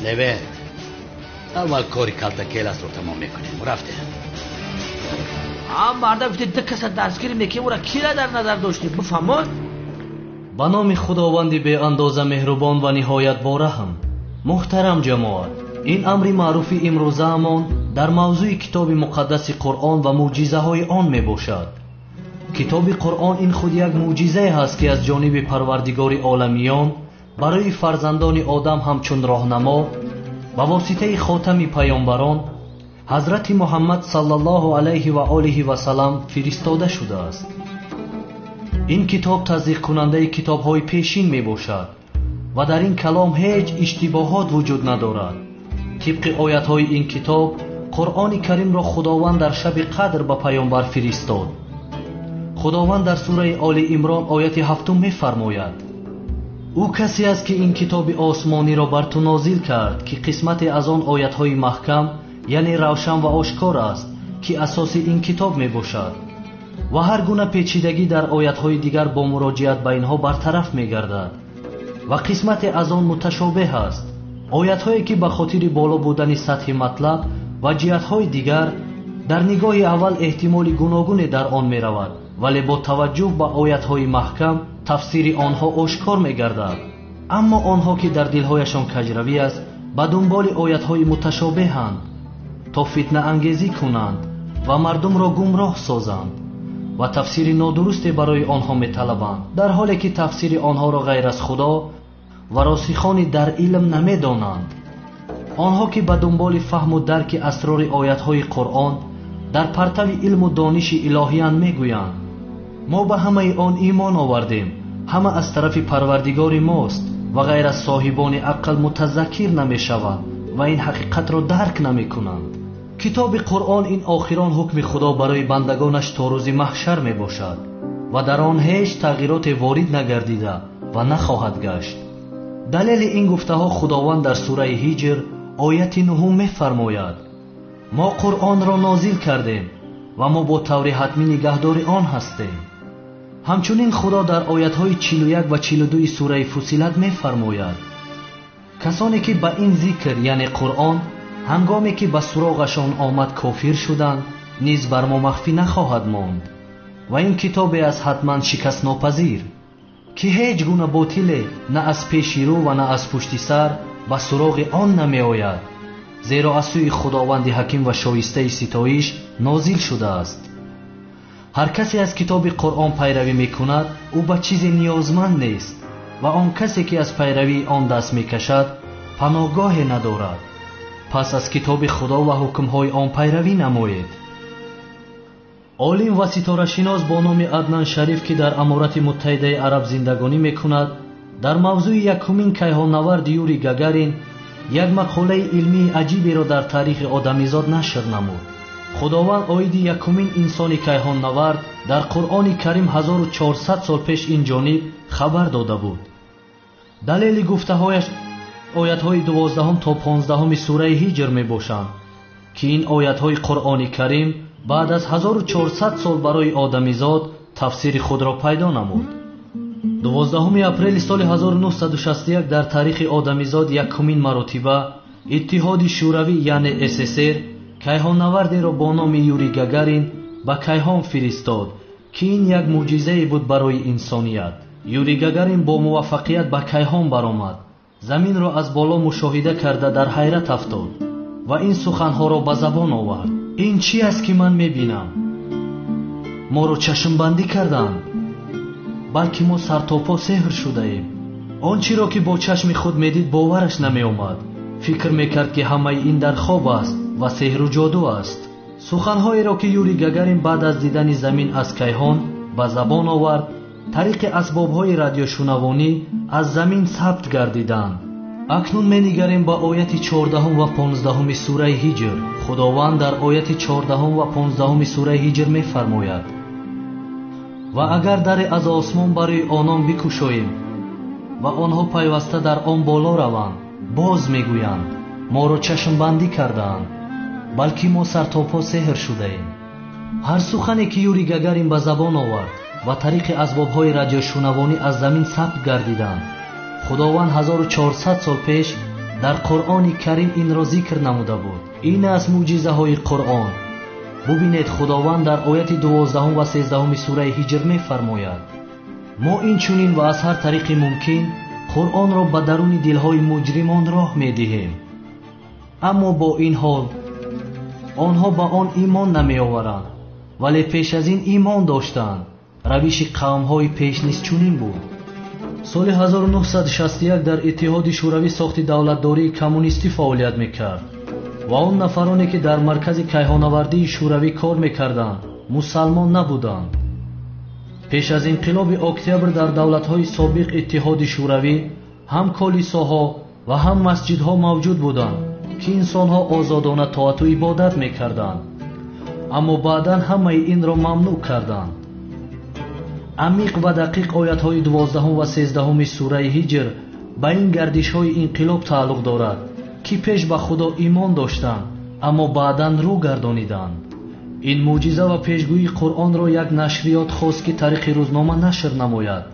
Левент, аввал кори калтакеласро тамом мекунем. Рафтем. Марда гуфте ду каса дастгирӣ мекунем, ӯра кира дар назар доштем, бифаҳмод? Ба номи Худованди беандоза меҳрубон ва ниҳоят бораҳм. Муҳтарам ҷамоат, ин амри маъруфи имрӯзаамон дар мавзӯи китоби муқаддаси Қуръон ва мӯъҷизаҳои он мебошад. Китоби Қуръон ин худ як мӯъҷизае ҳаст, ки аз ҷониби Парвардигори оламиён барои фарзандони одам ҳамчун роҳнамо ба воситаи хотами паёмбарон ҳазрати Муҳаммад саллаллоҳу алайҳи ва олиҳи васаллам фиристода шудааст. Ин китоб тасдиқкунандаи китобҳои пешин мебошад ва дар ин калом ҳеҷ иштибоҳот вуҷуд надорад. Тибқи оятҳои ин китоб, Қуръони Каримро Худованд дар шаби қадр ба паёмбар фиристод. Худованд дар сураи Оли Имрон ояти ҳафтум мефармояд: ӯ касе аст, ки ин китоби осмониро бар ту нозил кард, ки қисмате аз он оятҳои маҳкам, яъне равшан ва ошкор аст, ки асоси ин китоб мебошад ва ҳар гуна печидагӣ дар оятҳои дигар бо муроҷиат ба инҳо бартараф мегардад ва қисмате аз он муташобеҳ аст. Оятҳое ки ба хотири боло будани сатҳи матлаб ва ҷиҳатҳои дигар дар нигоҳи аввал эҳтимоли гуногуне дар он меравад, вале бо таваҷҷӯҳ ба оятҳои маҳкам тафсири онҳо ошкор мегардад. Аммо онҳо ки дар дилҳояшон каҷравӣ аст, ба дунболи оятҳои муташобеҳанд то фитнаангезӣ кунанд ва мардумро гумроҳ созанд ва тафсири нодурусте барои онҳо металабанд, дар ҳоле ки тафсири онҳоро ғайр аз Худо ва росихони дар илм намедонанд. Онҳо ки ба дунболи фаҳму дарки асрори оятҳои Қуръон дар партави илму дониши илоҳиян мегӯянд: мо ба ҳамаи он имон овардем, ҳама аз тарафи Парвардигори мост ва ғайр аз соҳибони ақл мутазаккир намешаванд ва ин ҳақиқатро дарк намекунанд. Китоби Қуръон ин охирон ҳукми Худо барои бандагонаш то рӯзи маҳшар мебошад ва дар он ҳеҷ тағйироте ворид нагардида ва нахоҳад гашт. Далели ин гуфтаҳо Худованд дар сураи Ҳиҷр ояти нуҳум мефармояд: мо Қуръонро нозил кардем ва мо бо таври ҳатмӣ нигаҳдори он ҳастем. Ҳамчунин Худо дар оятҳои 41 ва 42 сураи Фусилат мефармояд: Касоне ки ба ин зикр, яъне Қуръон, ҳангоме ки ба суроғашон омад кофир шуданд, низ бар мо махфӣ нахоҳад монд. Ва ин китобе аст ҳатман шикастнопазир, ки ҳеҷ гуна ботиле на аз пеши рӯ ва на аз пушти сар ба суроғи он намеояд, зеро аз сӯи Худованди ҳаким ва шоистаи ситоиш нозил шудааст. Ҳар касе аз китоби Қуръон пайравӣ мекунад, ӯ ба чизе ниёзманд нест ва он касе ки аз пайравии он даст мекашад, паноҳгоҳе надорад. Пас аз китоби Худо ва ҳукмҳои он пайравӣ намоед. Олим ва ситорашинос бо номи Аднан Шариф, ки дар Аморати Муттаҳидаи Араб зиндагонӣ мекунад, дар мавзӯи якумин кайҳоннавард Юрий Гагарин як мақолаи илмии аҷиберо дар таърихи одамизод нашр намуд. Худованд оиди якумин инсони кайҳоннавард дар Қуръони Карим 1400 сол пеш ин ҷониб хабар дода буд. Далели гуфтаҳояш оятҳои 12 то 15 сураи Ҳиҷр мебошанд, ки ин оятҳои Қуръони Карим баъд аз 1400 сол барои одамизод тафсири худро пайдо намуд. 12 апрели соли 1961 дар таърихи одамизод якумин маротиба Иттиҳоди Шӯравӣ, яъне СССР, кайҳоннавардеро бо номи Юрий Гагарин ба кайҳон фиристод, ки ин як мӯъҷизае буд барои инсоният. Юрий Гагарин бо муваффақият ба кайҳон баромад, заминро аз боло мушоҳида карда дар ҳайрат афтод ва ин суханҳоро ба забон овард: ин чӣ аст ки ман мебинам? Моро чашмбандӣ карданд, балки мо сартопо сеҳр шудаем. Он чиро ки бо чашми худ медид бовараш намеомад. Фикр мекард ки ҳамаи ин дар хоб аст ва сеҳру ҷоду аст. Суханҳоеро ки Юрий Гагарин баъд аз дидани замин аз кайҳон ба забон овард, тариқи асбобҳои радиошунавонӣ аз замин сабт гардиданд. Акнун менигарем ба ояти 14 ва 15 сураи Ҳиҷр. Худованд дар ояти 14 ва 15 сураи Ҳиҷр мефармояд: ва агар даре аз осмон барои онон бикушоем ва онҳо пайваста дар он боло раванд, боз мегӯянд: моро чашмбандӣ кардаанд, балки мо сартопо сеҳр шудаем. Ҳар сухане ки Юрий Гагарин ба забон овард ва тариқи асбобҳои радиошунавонӣ аз замин сабт гардиданд, Худованд 1400 сол пеш дар Қуръони Карим инро зикр намуда буд. Ин аст мӯъҷизаҳои Қуръон. Бубинед, Худованд дар ояти 12 ва 13 сураи Ҳиҷр мефармояд: мо инчунин ва аз ҳар тариқи мумкин Қуръонро ба даруни дилҳои муҷримон роҳ медиҳем, аммо бо ин ҳол онҳо ба он имон намеоваранд, вале пеш аз ин имон доштанд. Равиши қавмҳои пеш низ чунин буд. Соли 1961 дар Иттиҳоди Шӯравӣ сохти давлатдории коммунистӣ фаъолият мекард ва он нафароне ки дар маркази кайҳонавардии Шӯравӣ кор мекарданд мусалмон набуданд. Пеш аз инқилоби октябр дар давлатҳои собиқ Иттиҳоди Шӯравӣ ҳам колисоҳо ва ҳам масҷидҳо мавҷуд буданд, ки инсонҳо озодона тоату ибодат мекарданд, аммо баъдан ҳамаи инро мамнӯъ карданд. Амиқ ва дақиқ оятҳои 12 ва 13 сураи Ҳиҷр ба ин гардишҳои инқилоб тааллуқ дорад, ки пеш ба Худо имон доштанд, аммо баъдан рӯ гардониданд. Ин мӯъҷиза ва пешгӯии Қуръонро як нашриёт хост, ки тариқи рӯзнома нашр намояд,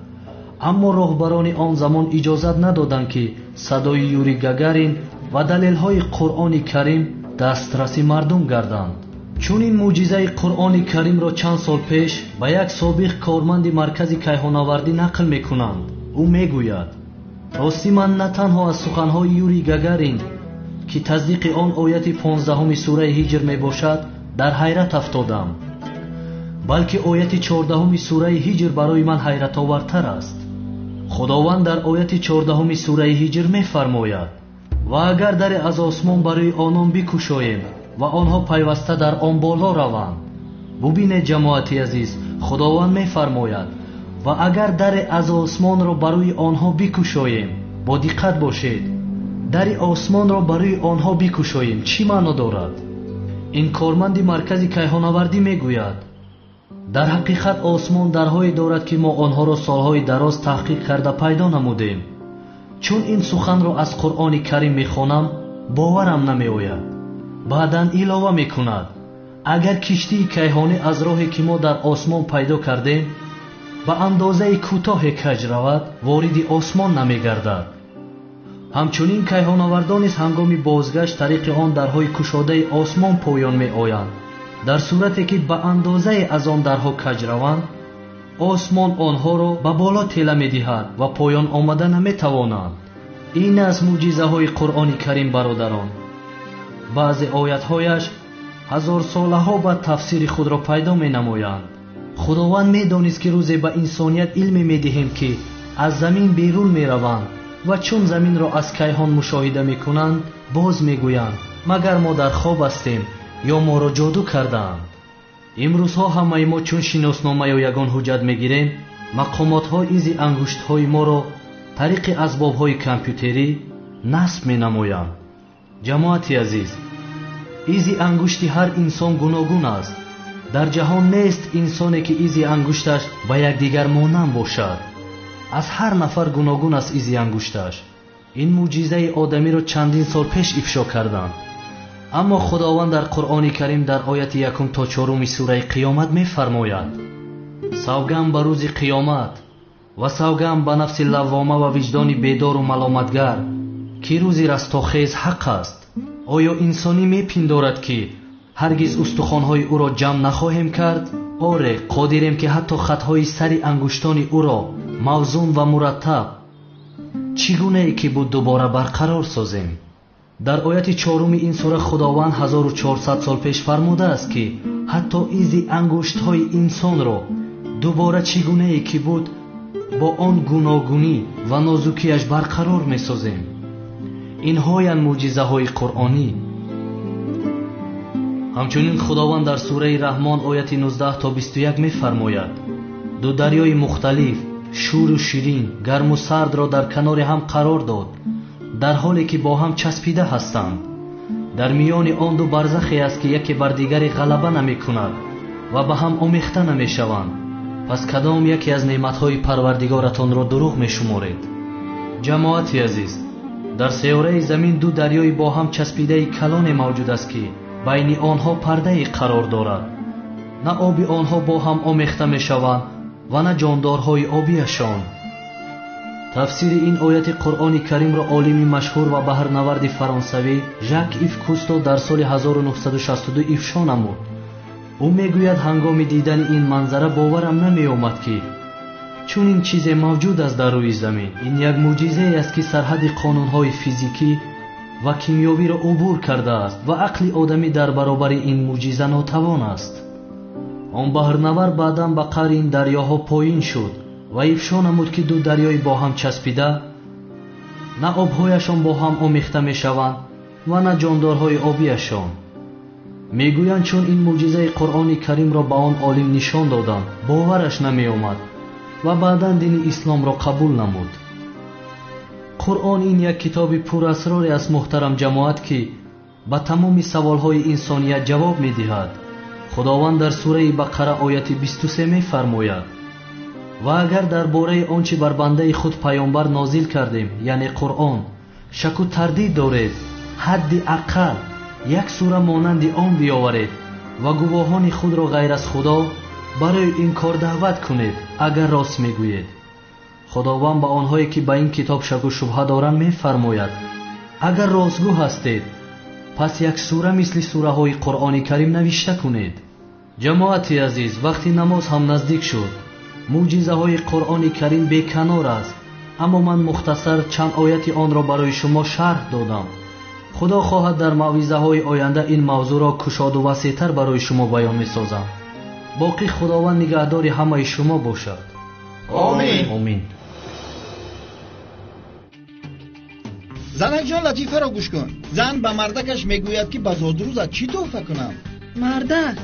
аммо роҳбарони он замон иҷозат надоданд, ки садои Юрий Гагарин ва далелҳои Қуръони Карим дастраси мардум гарданд. Чун ин мӯъҷизаи Қуръони Каримро чанд сол пеш ба як собиқ корманди маркази кайҳонавардӣ нақл мекунанд, ӯ мегӯяд: ростӣ ман на танҳо аз суханҳои Юрий Гагарин, ки тасдиқи он ояти 15 сураи Ҳиҷр мебошад, дар ҳайрат афтодам, балки ояти 14 сураи Ҳиҷр барои ман ҳайратовартар аст. Худованд дар ояти 14 сураи Ҳиҷр мефармояд: ва агар даре аз осмон барои онон бикушоем ва онҳо пайваста дар он боло раванд. Бубинед, ҷамоати азиз, Худованд мефармояд: ва агар даре аз осмонро барои онҳо бикушоем. Бо диққат бошед, дари осмонро барои онҳо бикушоем чӣ маъно дорад? Ин корманди маркази кайҳонавардӣ мегӯяд: дар ҳақиқат осмон дарҳое дорад, ки мо онҳоро солҳои дароз таҳқиқ карда пайдо намудем. Чун ин суханро аз Қуръони Карим мехонам, боварам намеояд. Баъдан илова мекунад: агар киштии кайҳонӣ аз роҳе ки мо дар осмон пайдо кардем ба андозаи кӯтоҳе каҷ равад, вориди осмон намегардад. Ҳамчунин кайҳонавардон низ ҳангоми бозгашт тариқи он дарҳои кушодаи осмон поён меоянд. Дар сурате ки ба андозае аз он дарҳо каҷ раванд, осмон онҳоро ба боло тела медиҳад ва поён омада наметавонанд. Ин аз мӯъҷизаҳои Қуръони Карим, бародарон. Баъзе оятҳояш ҳазорсолаҳо баъд тафсири худро пайдо менамоянд. Худованд медонист, ки рӯзе ба инсоният илме медиҳем, ки аз замин берун мераванд ва чун заминро аз кайҳон мушоҳида мекунанд, боз мегӯянд: магар мо дар хоб ҳастем ё моро ҷоду кардаанд. Имрӯзҳо ҳамаи мо чун шиноснома ё ягон ҳуҷҷат мегирем, мақомотҳо изи ангуштҳои моро тариқи асбобҳои компютерӣ насб менамоянд. Ҷамоати азиз, изи ангушти ҳар инсон гуногун аст. Дар ҷаҳон нест инсоне, ки изи ангушташ ба якдигар монанд бошад. Аз ҳар нафар гуногун аст изи ангушташ. Ин мӯъҷизаи одамиро чандин сол пеш ифшо карданд. Аммо Худованд дар Қуръони Карим дар ояти 1 то 4 сураи Қиёмат мефармояд: савганд ба рӯзи қиёмат ва савганд ба нафси лаввома ва виҷдони бедору маломатгар, ки рӯзи растохез ҳақ аст. Оё инсонӣ мепиндорад, ки ҳаргиз устухонҳои ӯро ҷамъ нахоҳем кард? Оре, қодирем, ки ҳатто хатҳои сари ангуштони ӯро мавзун ва мураттаб чӣ гунае ки буд дубора барқарор созем. Дар ояти 4 ин сура Худованд 1400 сол пеш фармудааст, ки ҳатто изи ангуштҳои инсонро дубора чӣ гунае ки буд бо он гуногунӣ ва нозукиаш барқарор месозем. Инҳоянд мӯъҷизаҳои қуръонӣ. Ҳамчунин Худованд дар сураи Раҳмон ояти 19 то 21 мефармояд: ду дарёи мухталиф, шӯру ширин, гарму сардро дар канори ҳам қарор дод, дар ҳоле ки бо ҳам часпида ҳастанд. Дар миёни он ду барзахе аст, ки яке бар дигаре ғалаба намекунад ва ба ҳам омехта намешаванд. Пас кадом яке аз неъматҳои Парвардигоратонро дурӯғ мешуморед? Ҷамоати азиз, дар сайёраи замин ду дарёи бо ҳам часпидаи калоне мавҷуд аст, ки байни онҳо пардае қарор дорад. На оби онҳо бо ҳам омехта мешаванд ва на ҷондорҳои обиашон. Тафсири ин ояти Қуръони Каримро олими машҳур ва баҳрнаварди фаронсавӣ Жак Ив Кусто дар соли 1962 ифшо намуд. Ӯ мегӯяд: ҳангоми дидани ин манзара боварам намеомад, ки чунин чизе мавҷуд аст дар рӯи замин. Ин як мӯъҷизае аст, ки сарҳади қонунҳои физикӣ ва кимиёвиро убур кардааст ва ақли одамӣ дар баробари ин мӯъҷиза нотавон аст. Он баҳрнавар баъдан ба қаъри ин дарёҳо поин шуд ва ифшо намуд, ки ду дарёи бо ҳам часпида на обҳояшон бо ҳам омехта мешаванд ва на ҷондорҳои обиашон. Мегӯянд, чун ин мӯъҷизаи Қуръони Каримро ба он олим нишон доданд, бовараш намеомад ва баъдан дини исломро қабул намуд. Қуръон ин як китоби пурасроре аст, муҳтарам ҷамоат, ки ба тамоми саволҳои инсоният ҷавоб медиҳад. Худованд дар сураи Бақара ояти 23 мефармояд: ва агар дар бораи он чӣ бар бандаи худ паёмбар нозил кардем, яъне Қуръон, шаку тардид доред, ҳадди ақал як сура монанди он биёваред ва гувоҳони худро ғайр аз Худо барои ин кор даъват кунед, агар рост мегӯед. Худованд ба онҳое ки ба ин китоб шаку шубҳа доранд мефармояд: агар ростгӯ ҳастед, пас як сура мисли сураҳои Қуръони Карим навишта кунед. Ҷамоати азиз, вақти намоз ҳам наздик шуд. Мӯъҷизаҳои Қуръони Карим беканор аст, аммо ман мухтасар чанд ояти онро барои шумо шарҳ додам. Худо хоҳад дар мавъизаҳои оянда ин мавзӯъро кушоду васеътар барои шумо баён месозам. Боқӣ Худованд нигаҳдори ҳамаи шумо бошад. Омин. Омин. Занакҷон, латифаро гӯш кун. Зан ба мардакаш мегӯяд, ки ба зодрӯзат чӣ тӯҳфа кунам? Мардак,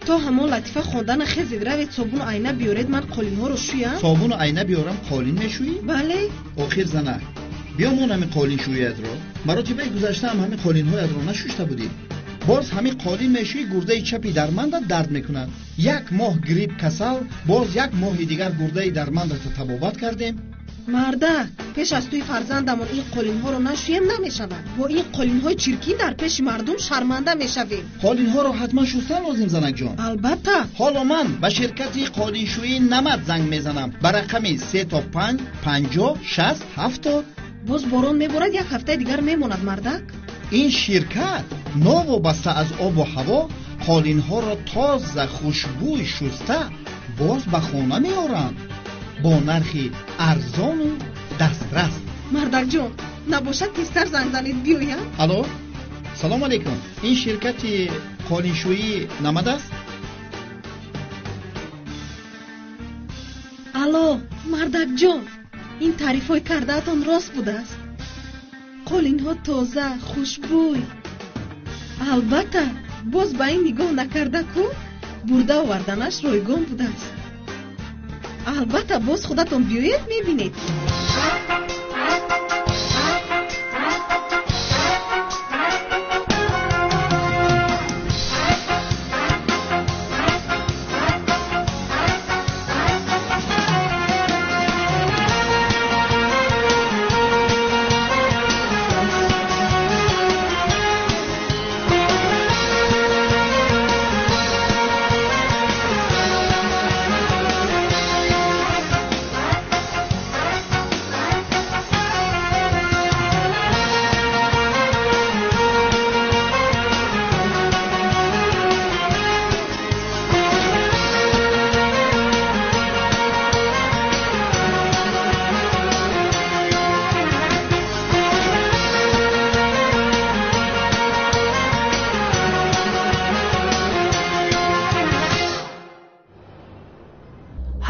то ҳамон латифа хондана хезед, равед собуну айна биёред, ман қолинҳоро шӯям. Собуну айна биёрам, қолин мешӯӣ? Бале. Охир занак, биёмон ҳамин қолиншӯиятро. Маротибаи гузаштаам ҳамин қолинҳоятро нашушта будӣ. Боз ҳамин қолин мешӯӣ, гурдаи чапи дармандат дард мекунад. Як моҳ грипп касал, боз як моҳи дигар гурдаи дармандатро табобат кардем. Мардак, пеш аз тӯи фарзандамон ин қолинҳоро нашӯем намешавад. Бо ин қолинҳои чиркин дар пеши мардум шарманда мешавем. Қолинҳоро ҳатман шустан лозим, занакҷон. Албатта. Ҳоло ман ба ширкати қолиншӯӣ Намад занг мезанам ба рақами 3 то 5 50 60 70. Боз борон меборад, як ҳафтаи дигар мемонад, мардак. Ин ширкат новобаста аз обу ҳаво қолинҳоро тоза хушбӯй шуста боз ба хона меоранд бо нархи арзону дастрас. Мардакҷон, набошад тезтар занг занед, биёяд. Алло, салом алейкум. Ин ширкати қолиншӯӣ Намад аст? Алло, мардакҷон, ин таърифҳои кардаатон рост будааст. Қолинҳо тоза, хушбӯй. Албатта, боз ба ин нигоҳ накарда ку бурда оварданаш ройгон будааст. Албатта, боз худатон биёед, мебинед.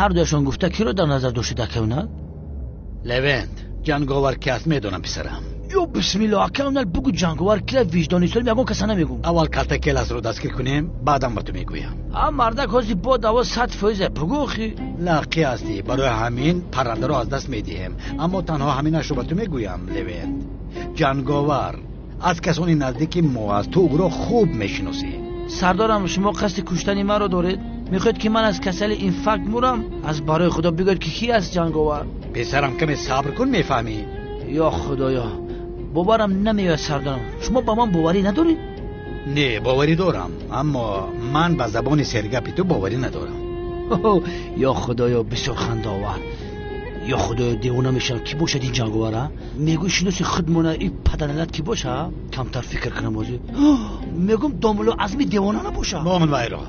Ҳар дуяшон гуфта киро дар назар доштед, акаунал? Левент, ҷанговар ки аст медонам, писарам. Ё бисмилло, акаунал, бугу ҷанговар кира, виҷдони солим ягон каса намегум. Аввал калтакеласро дастгир кунем, баъдам ба ту мегӯям. А мардак ҳози бо даво 100%, бугу охи. Лаққӣ ҳастӣ, барои ҳамин паррандаро аз даст медиҳем. Аммо танҳо ҳаминашро ба ту мегӯям, Левент. Ҷанговар аз касони наздики мо аст, ту ӯро хуб мешиносӣ. Сардорам, шумо қасди куштани маро доред? Мехоҳед ки ман аз касали инфаркт мурам? Аз барои худо бигӯед ки ки аст ҷанговар. Писарам, каме сабр кун, мефаҳмӣ. Ё худоё, боварам намеояд, сардорам. Шумо ба ман боварӣ надоред? Не, боварӣ дорам, аммо ман ба забони сергапи ту боварӣ надорам. Ё худоё, бисёр хандаовар. Ё худоё, девона мешавам. Ки бошад ин ҷанговар? Мегӯй шиноси худмона и паданалат ки боша? Камтар фикр кунам ҳозир. Мегӯм домулло Азми девона набоша. Момин вайро.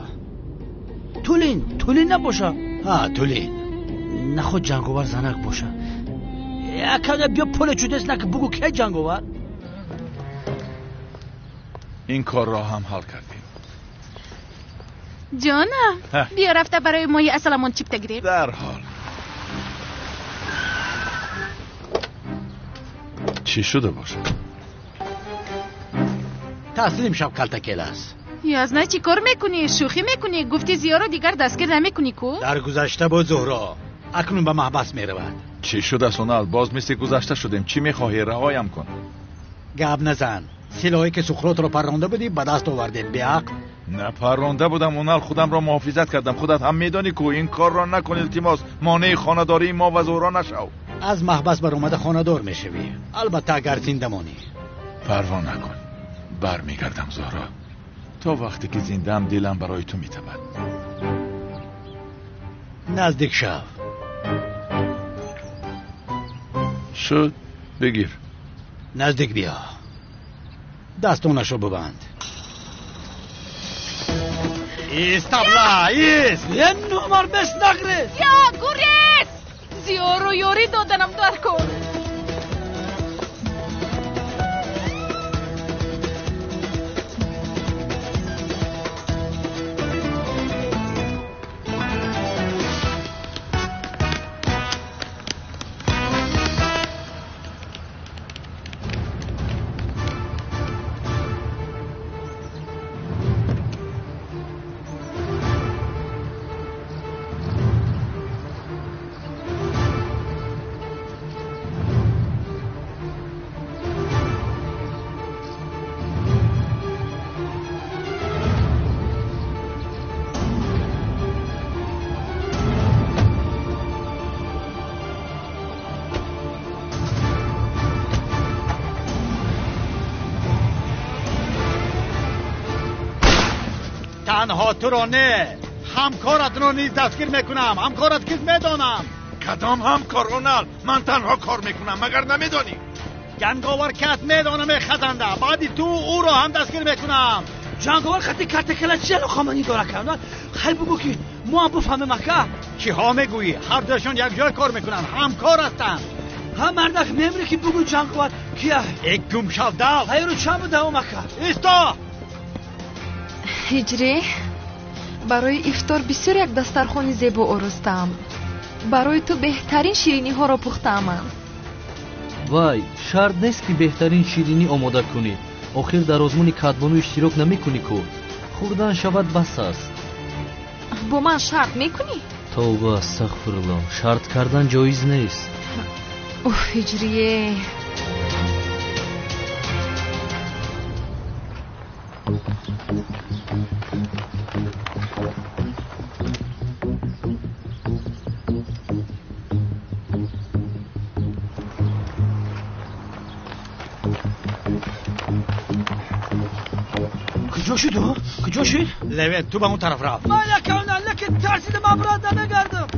Тулин, Тулин набоша. Ҳа, Тулин. Наход ҷанговар занак боша. Якада биё поле чудес наки, бугу ки ҷанговар. Ин корро ҳам ҳал кардем. Ҷонам, биё рафта барои моҳи асаламон чипта гирем. Дарҳол. Чӣ шуда бошад? Таслим шав, калтакелас. Язна, чӣ кор мекунӣ? Шӯхӣ мекунӣ? Гуфти Зиёро дигар дастгир намекунӣ ку? Дар гузашта буд, Зуҳро. Акнун ба маҳбас меравад. Чӣ шуда, Сонал? Боз мисли гузашта шудем. Чӣ мехоҳӣ? Раҳоям кун. Гап назан. Силоҳе ки Суқротро парронда будӣ ба даст овардем, беақл. Напарронда будам, Унал, худамро муҳофизат кардам. Худат ҳам медонӣ ку. Ин корро накун, илтимос. Монеи хонадории мо ва Зуҳро нашав. Аз маҳбас баромада хонадор мешавӣ. Албатта, агар зинда монӣ. Парво накун. Бармегардам, Зуҳро. То вақте ки зиндаам, дилам барои ту метабад. Наздик шав. Шуд, бигир. Наздик биё. Дастонашро бибанд. Ист, табла, ист! Е номар бес нагрез! Я, гурез! Зиёро ёрӣ доданам дар кор. Танҳо туро не, ҳамкоратро низ дастгир мекунам. Ҳамкорат кист медонам. Кадом ҳамкор, Унал? Ман танҳо кор мекунам, магар намедонӣ? Ҷанговар кас медонам хазанда. Баъди ту ӯро ҳам дастгир мекунам. Ҷанговар хати картакала чи алоқамандӣ дора кана? Хай бугӯ ки мо ҳам бифаҳмем ака. Чиҳо мегӯӣ? Ҳардуяшон якҷой кор мекунанд, ҳамкор ҳастанд. Ҳа мардак мемри ки бугӯ ҷанговар кия? Э гум шав дав. Ҳайру чанд будавом ака? Исто! Ҳиҷрӣ, барои ифтор бисёр як дастархони зебо оростаам. Барои ту беҳтарин шириниҳоро пухтаамам. Вай, шарт нест ки беҳтарин ширинӣ омода кунӣ. Охир дар озмуни кадбону иштирок намекунӣ ку. Хӯрдан шавад бас аст. Бо ман шарт мекунӣ? Тавба, астағфируллоҳ, шарт кардан ҷоиз нест. Уф, Ҳиҷрие. Куҷо шуд? Куҷо шуд? Левент, ту ба он тараф рафт. Ман якавна, лекин тарсидам, ман брат намегардам.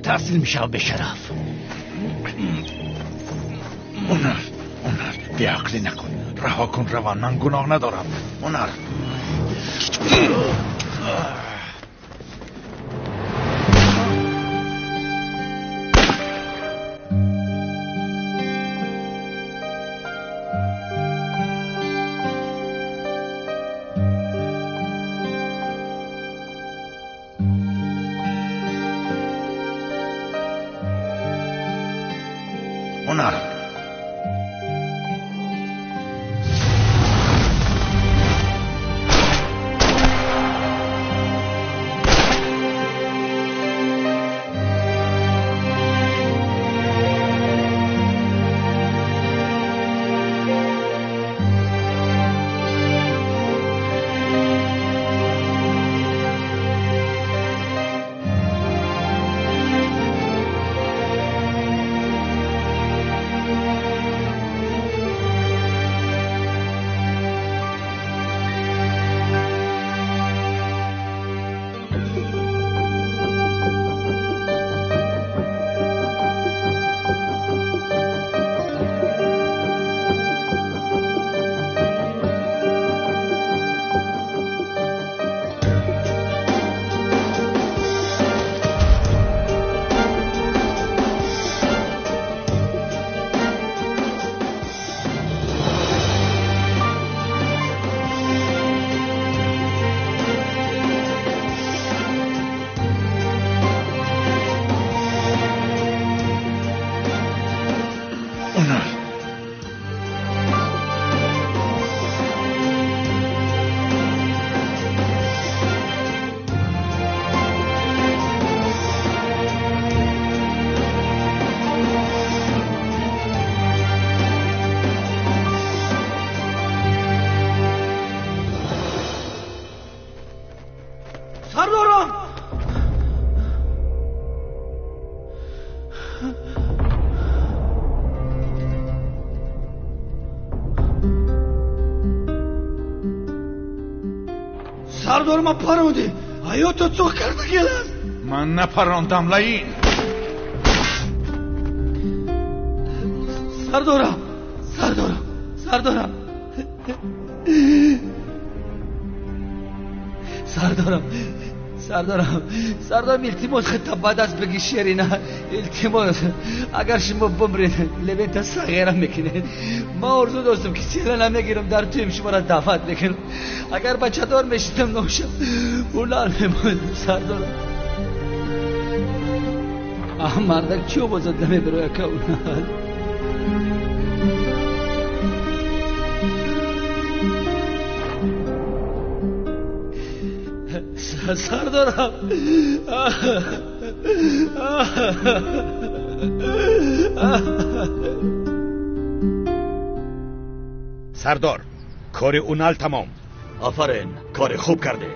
Таслим шав, бешараф. Онар, Онар, беақлӣ накун. Раҳо кун раван, ман гуноҳ надорам. Онар. Онар. Сардорам! Сардор, ман парондӣ. Ҳаётро цоқ карда келаст. Ман напарондам, лаин. Сардорам, сардорам, сардорам. Сардорам, сардорам, сардорам, илтимос, хита ба даст бигӣ шерина. Илтимос, агар шумо бимред, Левента сағира мекунед. Ман орзу доштам ки села намегирам, дар туем шуморо даъват мекунам. Агар бачадор мешидам, ношам ҳунар мемондам, сардорам. Мардак чӣ овозад намебироя каунал. Сардорам. Сардор, кори Унал тамом. Офарин, кори хуб кардӣ.